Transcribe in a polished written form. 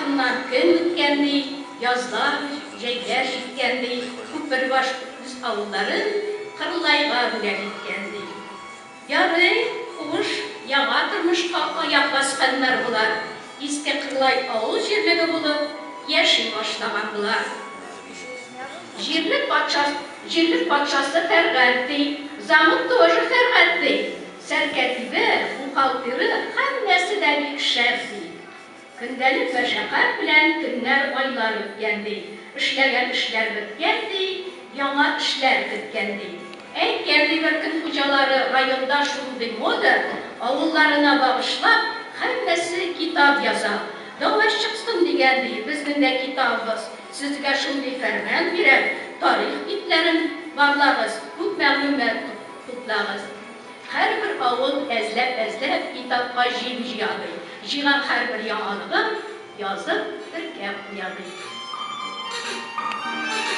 артыннан көн үткән, ди, язлар, җәйләр җиткән, ди, Күпербаш үз авылларын Кырлайга бүләк иткән, ди. Ярый, хуш, яңа тормышка аяк басканнар болар, Иске Кырлай авыл җирлеге булып яши башлаган болар. Җирлек патша, җирлек патшасы Фәргать, ди, замок тоже Фәргать, ди. Сәркәтибе, бухгалтеры, һәммәсе дә бик шәп, ди. Көндәлек мәшәкать белән көннәр, айлар үткән, ди. Эшләгән эшләр беткән, ди, яңа эшләр көткән, ди. Әйткән, ди, бер көн хуҗалары, районда шундый мода, авылларына багышлап, һәммәсе китап яза. Давай чыксын, дигән, ди, безнең дә китабыбыз. Сезгә шундый фәрман бирәм, тарих битләрен барлагыз, күп мәгълүмат туплагыз. Һәрбер авыл әзләп-әзләп китапка җим җыя, ди. Җыйган һәрбер яңалыгын язып, теркәп куя, ди.